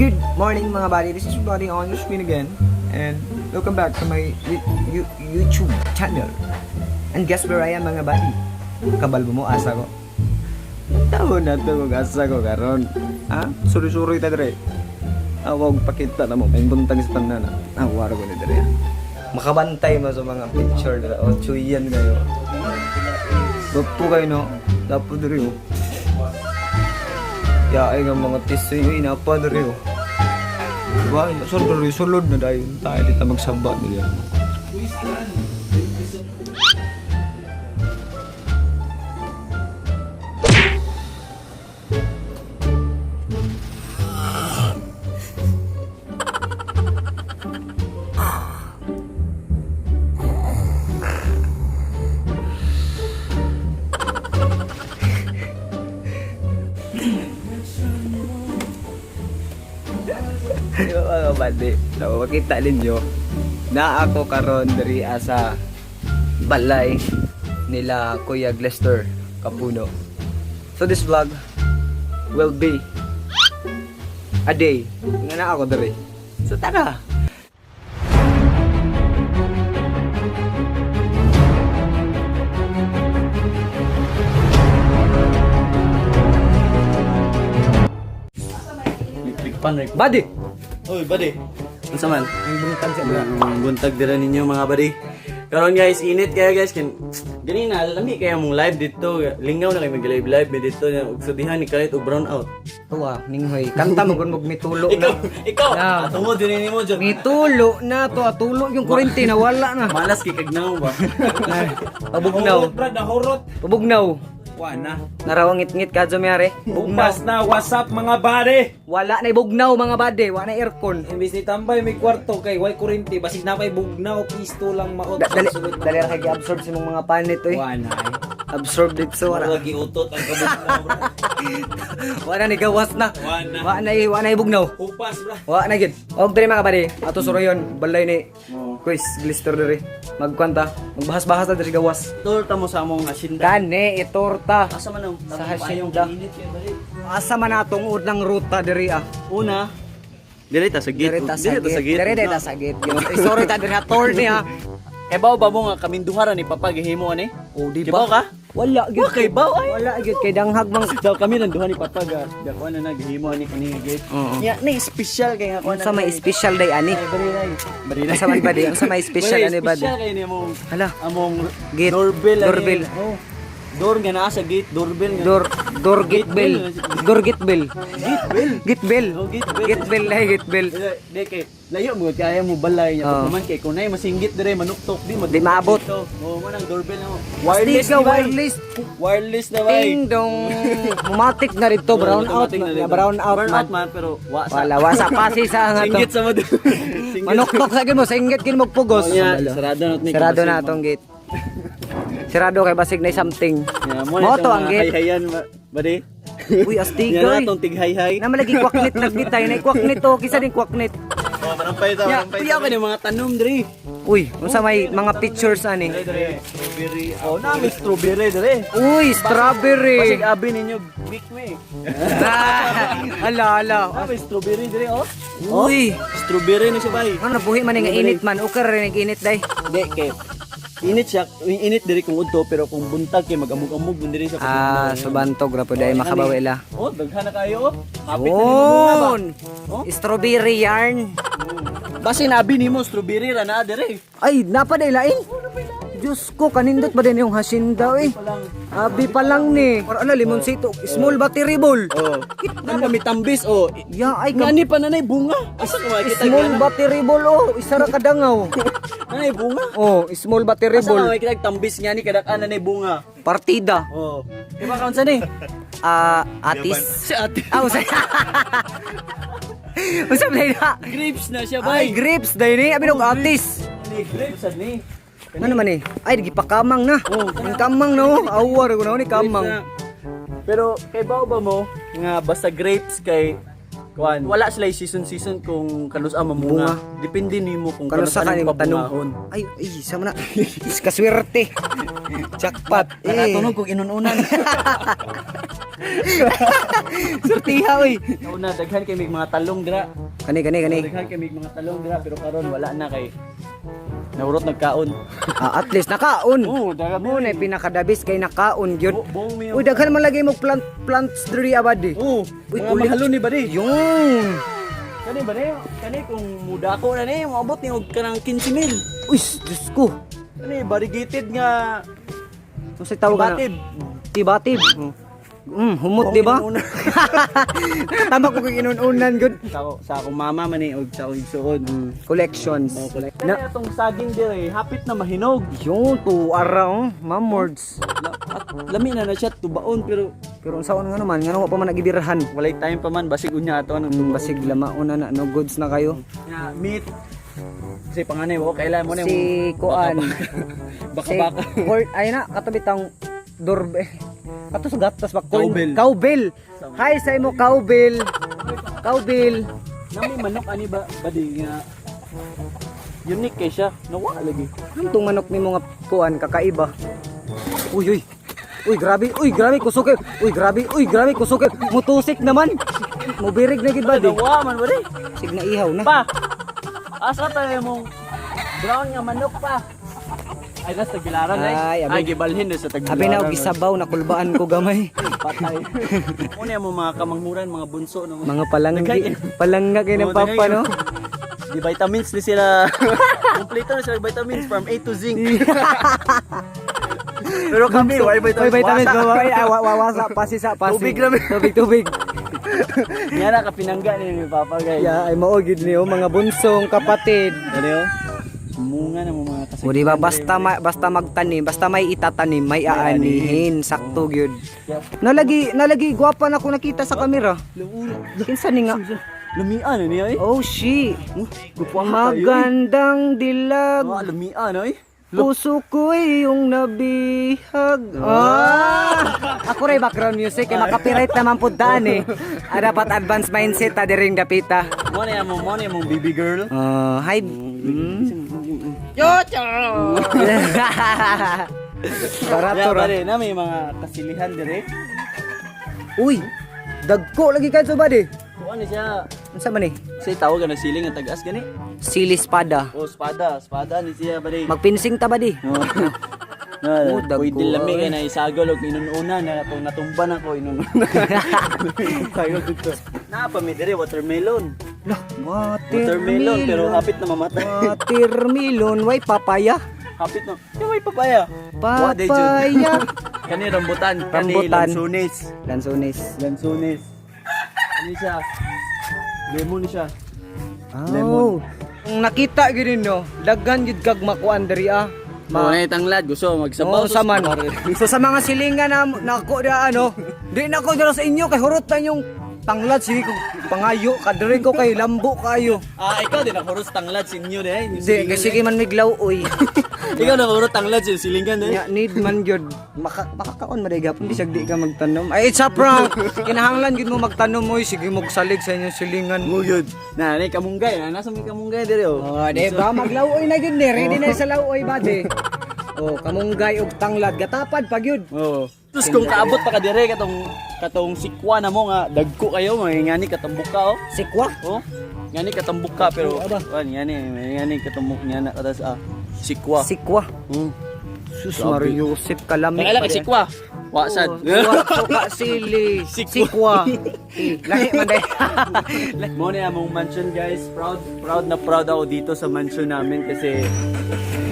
Good morning, mga buddy. This is your buddy on your screen again. And welcome back to my YouTube channel. And guess where I am, mga buddy? Kabalo mo asa ko. Tawo na to kung asa ko karon. Ha? Suri-suri ta dire. Awag pakita na mo. May buntag sa tanan. Ah, waro ko ni dire. Makabantay mo sa mga picture nila. O, chuyan kayo. Dapo kayo, no? Dapo dire, oh. Ya, ay nga mga tisoy, uy, napa dire, oh. Diba? Sulod dire, sulod na dayon tayo dito magsaba nila. Di ba, mga bade? So, makita ninyo na ako karon diri asa balay nila Kuya Glester Kapuno. So this vlog will be a day nga na ako diri. So tara! Big pan. Buddy! Oy, buddy. Unsa man? Ang buntag sa bra. Ang buntag dira ninyo, mga buddy. Karon guys, init kaya guys kin ganina lami kaya mong live dito. Lingaw na kay mag live live mi dito ug sudihan ni kalit og brown out. Tuwa, ninghoy. Kanta mo gun mitulo na. Ikaw, ikaw. Na. Tungod din nimo jud. Mitulo na to, tulo yung kurente na wala na. Malas kay kagnaw ba. Pabugnaw. Brad, nahurot. Pabugnaw. Wa na. Narawang ngit-ngit ka mayari. Bugnaw. Bukas na, what's up, mga bare? Wala na bugnaw, mga bade, wala na aircon. Imbis ni tambay may kwarto kay way kurente, basig na pay bugnaw, pisto lang maot. Dali, dali ra kay absorb sa imong mga panit oy. Wa na. Absorb dito wala. Wala giutot ang kabugnaw, bro. Wala ni gawas na. Wa na. Wa na bugnaw. Hupas, bro. Wa na gid. Og diri, mga bade, ato surayon balay ni Quiz Glister diri. Magkwanta, magbahas-bahas ta diri gawas. Torta mo sa among asinda. Kani itorta. Asa man ang Sa hacienda. Init kay bali. Asa man atong unang ruta diri ah? Una, Dire ta sa gate. Diri ta sa gate. Diri ta sa gate. Sorry ta diri tour niya. Kabaw ba mo nga kaminduharan ni Papa gihimo ani? Oh, di Kibaw ba? ka? Wala gyud. Wa kay baw ay. Wala gyud kay danghag mang Daw kami nang duha ni Papa ga. Gakuan na na gihimo ani kani nga gate. Oo. Nya ni special kay nga kuan. Unsa may special day ani? Bari Unsa man ba di? Unsa may special ani ba di? Special kay ni among Hala. among Gate. doorbell ani. Doorbell. Oh. Door nga naa sa gate, doorbell nga. Door door gate bell. Door gate bell. Gate bell. Gate bell. Oh, gate bell. Gate bell ay gate bell. Di kay layo mo kaya mo balay niya Oo. man kay kung nay masinggit dire manuktok di Di maabot. dito. Oh, man ang doorbell na mo. Wireless na, bay. wireless. Wireless na bay. Ding dong. Mumatik na rito, brown out Automatic na, dito. brown out Brown man. out man pero wa sa. Wala wa sa pasi sa nga to. Singgit sa mo. Singgit. Manuktok sa gid mo, singgit gid mo pugos. Oh, nya, sarado na ni. Sarado na atong gate. Sarado kay basig na something. Yeah, Mo to ang gate. Hayhayan badi. Uy, astig Yan oy. na atong tighay-hay. Na malagi kwaknit nagbitay na kwaknit to, kisa din kwaknit. Oh, manampay ta, manampay. Kuya ka ni mga tanom diri. Uy, unsa may mga pictures ani? Dere, strawberry. Oh, na may strawberry dere. Uy, strawberry. Basig abi ninyo week me. Ah, ala ala. Na may strawberry dere oh. Uy, Strawberry ni siya bay. ano nabuhi man nga init man. Okay ra rin init day. Di kay init siya, init diri kung udto pero kung buntag kay magamug-amug mun diri siya. Ah, subantog ra po day makabawi la. Oh, daghan na kayo oh. Hapit na nimo bunga ba? Yun. Oh? Strawberry yarn. Basin abi nimo strawberry ra na dere. Ay, napa day lain. Diyos ko, kanindot ba din yung hacienda eh? Abi pa lang ni. Or ano, limonsito. Small battery ball. Oh. Ano kami tambis oh. Ya, ay, kam- Ngani pa nanay bunga. Asa ka makita small battery ball oh. Isa ra kadangaw. Nanay bunga. Oh, small battery Asa ka ball. makita tambis nga ni kadak-an nanay bunga. Partida. Oh. Di ba kaunsa ni? Ah, atis. Si ate. Ah, usa. Usa ba na? Grapes na siya Ay, bay. grapes day ni. Abi nog atis. Ni grapes sad ni. Ano man eh? Ay, gipakamang na. Oh, Ang kamang na oh. Awar ko na ni kamang. Grapes na. Pero kay bao ba mo nga basta grapes kay kuan wala sila season season kung kanus ang mamunga. Depende nimo kung Kano sa kanus kaning ang tanong? pabungahon. Ay, ay, sama na. Is kaswerte. Jackpot. Eh. Nakatunog kung inununan. Surtiha oy. Una daghan kay mig mga talong dira. Kani kani kani. Daghan kay mig mga talong dira pero karon wala na kay naurot nagkaon. Ah, at least nakaon. Oo, daghan Mo na pinakadabis kay nakaon gyud. Buong mi. Uy, daghan man lagi mo plants diri abadi. Oo, Uy, mga kulit. mahalon ni ba di? Yun. Kani ba ni? Kani kung mudako na ni, moabot ni og kanang 15 mil. Uy, Diyos ko. Kani variegated nga Unsay tawag na? Tibatib. Tibatib. Humot Buong di ba? inuuna. Tama ko kay inununan gud. Sa akong mama man ni og sa akong igsuon. Collections. Na atong saging dire, hapit na mahinog. Yun, to ara oh, mamords. At lami na na siya tubaon pero Pero unsaon nga naman, ngano wa pa man nagibirahan. walay time pa man basig unya ato nang Basig lamaon na na, no goods na kayo. nga meat. Kasi panganay mo kailan mo na Si Kuan. Baka Si baka. Court, ay na, katubitang dorbe. Kato sa gatas ba? Cowbell. Cowbell. Hi sa imo cowbell. Cowbell. Nami manok ani ba badi nga unique kay siya. Nawa lagi. Antong manok nimo nga kuan kakaiba. Uy uy. Uy grabe, uy grabe kusog. Uy grabe, uy grabe kusog. Mutusik naman. Mubirig na gid ba di? Nawa man badi. Sig na ihaw na. Pa. Asa tayo mong brown nga manok pa. Ay, nasa tagbilaran ay. Ay, abi- Ay, gibalhin na sa tagbilaran. Abi na og isabaw na kulbaan ko gamay. Patay. Una mo mga kamanghuran, mga bunso no. Mga palanggi, palangga kay ng Oo, papa no. Di vitamins ni sila. Kompleto na sila vitamins from A to zinc. Pero kami, why vitamins? Uy, vitamins Wasa. ba? Ay, ah, wawasa pasisa pasi. Tubig lang. Tubig tubig. Nga na kapinangga ni Papa guys. Yeah, ay mao gid niyo mga bunsong kapatid. Ano yun? Munga na mo mga kasagyan. O di ba basta basta magtanim, basta may itatanim, may aanihin, sakto gyud. Nalagi nalagi gwapa na ko nakita sa kamera. Kinsa ni nga? Lumian na niya eh. Oh she. Gupuan kayo, eh. Magandang dilag. Ah, lumian oy. Puso ko'y iyong nabihag. Ah! Ako rin background music, eh, makapiright naman po daan eh. Ah, dapat advance mindset ta diring dapita. Mo na mo, mo na mong baby girl. Hi. Barato Yeah, ra. pare, na may mga kasilihan dire. Uy, dagko lagi kan ba di? Kuan ni siya. Unsa man eh? Say tawag na siling ang tagas gani. Sili espada. Oh, espada, espada ni siya pare. Magpinsing ta ba di? No. Na, Oh, dagko, pwede lami ay. kay na isagol og inununa na atong natumba na ko inununa. Tayo dito. Naa pa mi dire watermelon. Lah, Watermelon pero hapit na mamatay. Watermelon, way papaya. Hapit na. Yung may papaya. Wa, day, Jud. Papaya. Kani rambutan, kani Rambutan. lansunis. Lansones. Lansunis. Ano siya? Lemon siya. Oh. Kung nakita gyud no, daghan gyud kag makuan diri ah. Ma na tanglad gusto magsabaw Oo, sa man. So sa mga silingan na nako na ano, di na ko dira sa inyo kay hurot na yung tanglad sige ko pangayo kadiri ko kay lambo kayo. Ah, ikaw din nakuros tanglad sa inyo de. Di kay sige man miglaw oy. Ikaw nakuros tanglad sa silingan de. Nya need man gyud maka makakaon man gapon di siya di ka magtanom. Ay it's a prank. Kinahanglan gyud mo magtanom oy sige mo salig sa inyong silingan. Mo gyud. Na ni kamunggay, na nasa may kamunggay dire oh. Oh, di ba maglawoy na gyud ni ready na sa lawoy ba di. Oh, kamunggay og tanglad gatapad pa gyud. Oo. Tapos kung kaabot pa ka dire katong katong sikwa na mo nga dagko kayo mga ngani katambok ka oh. Sikwa. Oh. Ngani katambok ka pero Aba. wan ngani ngani katambok niya na katas ah sikwa. Sikwa. Hmm. Sus Grabe. Mario Joseph kalami. Kaya ka sikwa. Wa sad. Oh, suka sili. Sikwa. Sikwa. Eh, Lahi man day. Mo na among mansion guys. Proud proud na proud ako dito sa mansion namin kasi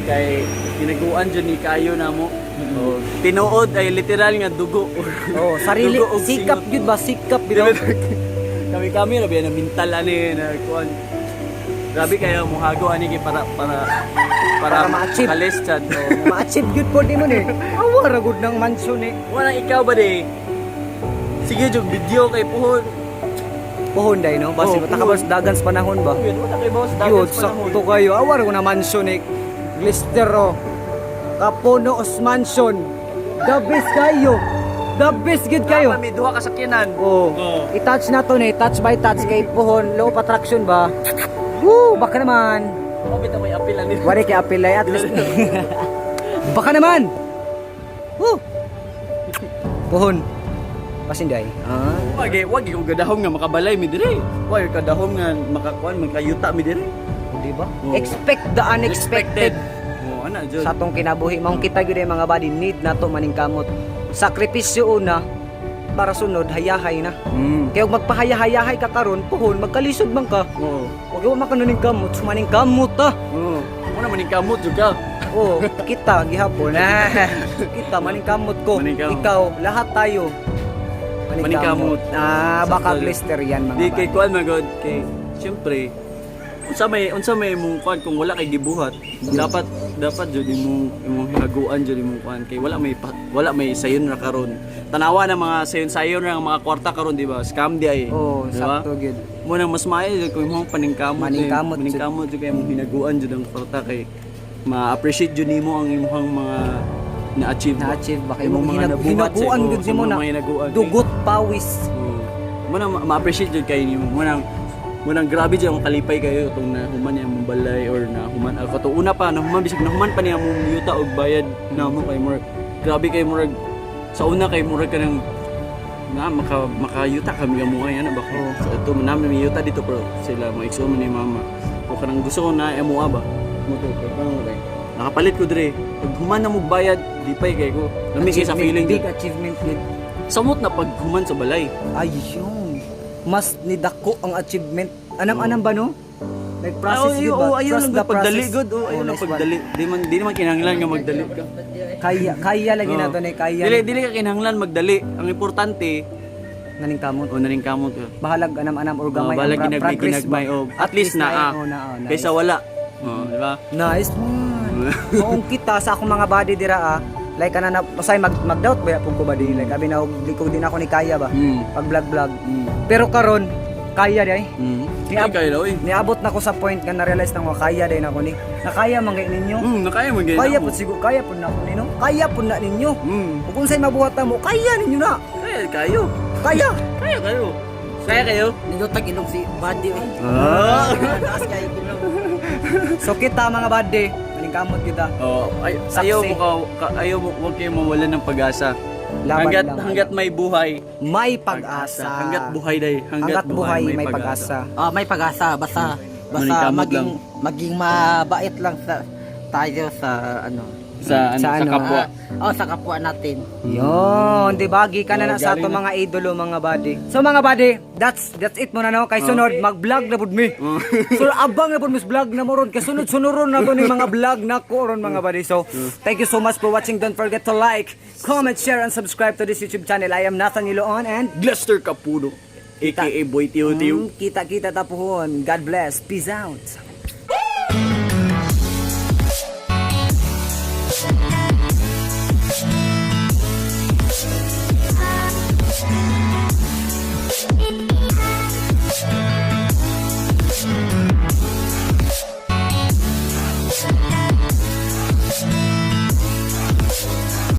kay ginaguan jud ni kayo namo. Oh, tinuod ay literal nga dugo. Oh, sarili Dugo og sikap singot. gyud ba sikap bitaw. Kami kami ra biya na mental ani na kuan. Grabe kayo muhago ani kay para para para, Para ma-achieve. makalis sad. Oh. Ma-achieve gyud po di mo ni. Awa ra gud ng mansion ni. Wala ikaw ba di? Sige jud video kay puhon. Puhon day no. Basi Oh, oh, takabal sa dagan sa panahon ba. Yun, wala kay boss dagan Yun, sa panahon. sakto kayo. Awa ra gud na mansion ni. Glister oh. Kapuno os mansion. The best kayo. The best gyud kayo. May duha ka sakyanan. Oh. Oo. I-touch na to ni, touch by touch kay puhon, low of attraction ba? Woo, baka naman. Oh, bitaw may apil ani. Wari kay apilay at least. Baka naman. Woo. Puhon. Pasinday. Ah. Wag ko gadahom nga makabalay mi dire. Wag kadahom nga makakuan, makayuta mi dire. Di ba? Oo. Expect the unexpected. Oh, ana jud. Sa atong kinabuhi maong kita gyud ay mga body need nato maningkamot. Sakripisyo una para sunod hayahay na. Kaya ug magpahayahayahay ka karon puhon magkalisod man ka. Oo. Wag mo makanuningkamot, sumaningkamot ta. Oo. Mo na maningkamot jud ka. Oo, kita gihapon. Ah, kita maningkamot ko. Maningkamot. Ikaw, lahat tayo. Maningkamot. Ah, baka Sakto. blister yan mga Di kay bata. kuan magod kay syempre unsa may imong kuan kung wala kay gibuhat, dapat dapat jud imong hinaguan jud imong kuan kay wala may sayon ra karon. Tanawa na mga sayon-sayon ra ang mga kwarta karon, di ba? Scam di ay. Oo, di ba? sakto gyud. Mo nang mas maayo jud kung imong paningkamot eh. Maningkamot jud. Maningkamot jud kay imong hinaguan jud ang kwarta kay ma-appreciate jud nimo ang imong mga na-achieve ba. Na-achieve ba kay Imong imong mga nabuhat sa hinaguan imo, gyud sa nimo imong na mga hinaguan. dugot pawis. Oo. Mo nang ma-appreciate jud kay nimo. Mo nang grabe jud ang kalipay kayo itong nahuman niya mong balay or nahuman ako to una pa nahuman, bisag nahuman pa niya mong yuta og bayad na mo kay murag grabe kay murag sa una kay murag kanang na makayuta kami nga mo ana ba ko so ito man namin may yuta dito pero sila mga igsoon man ni mama o kanang gusto ko na MOA ba mo to kay paano kay nakapalit ko dire pag human na mo bayad lipay kay ko lami kay sa Achievement, feeling big achievement gyud. Samot na pag human sa balay. Ayun. Mas nidako ang achievement. Anam-anam ba no? Like process Ay, yun oo, ba? ayaw Trust lang the gud pagdali process. gud. Oh, ayaw Oh, lang nice one. pagdali. Di naman kinahanglan nga magdali ka. Kaya kaya lagi Oo. nato ni kaya. Dili dili ka kinahanglan magdali. Ang importante Naningkamot. o naning kamot ka. Bahalag anam-anam or gamay Oh, ang bahalag ginagmay progress ba? ginagmay oh. At least na naa. oh, naa, nice. Kaysa wala. Oh, di ba? Nice one. Maong kita sa akong mga body dira ah. Like kana na usay mag doubt ba pug ko ba di like abi na og di ko din ako ni kaya ba. Pag vlog vlog. Pero karon kaya di ay. Ay, kaya daw eh. Niabot na ko sa point nga na-realize na ko kaya day na ko ni. Nakaya man gay ninyo. Nakaya man gay. Kaya pud siguro kaya pud na ko nino. Kaya pud na ninyo. Ug unsay mabuhat mo, kaya ninyo na. Kaya kayo. Kaya. Kaya kayo. Kaya kayo. Nindotag ilong si Buddy. Eh. Ah. Taas kayo ilong. So kita mga buddy, maningkamot kita. Oh, ay, Saksi. ayaw mo wag kayo mawalan ng pag-asa. Laban Hanggat lang. hanggat may buhay, May pag-asa. Hanggat buhay day, Hanggat buhay, may pag-asa. Ah, may pag-asa basta basta Maningkamot maging maging mabait lang sa tayo sa ano. Sa ano, Sa sa, ano, kapwa. Oh, sa kapwa natin. Yun, di ba? Gikan na Oh, na sa galing ato na. mga idolo, mga buddy. So mga buddy, that's it muna no. Kay sunod, mag-vlog na pud mi. So abang na pud mis vlog na mo ron. Kay sunod sunuron na ko ni mga vlog na ko ron mga buddy. So, thank you so much for watching. Don't forget to like, comment, share, and subscribe to this YouTube channel. I am Nathan Iloon and Gluster Capuno, aka Boy Tiyo Tiyo. Kita-kita tapuhon. God bless. Peace out.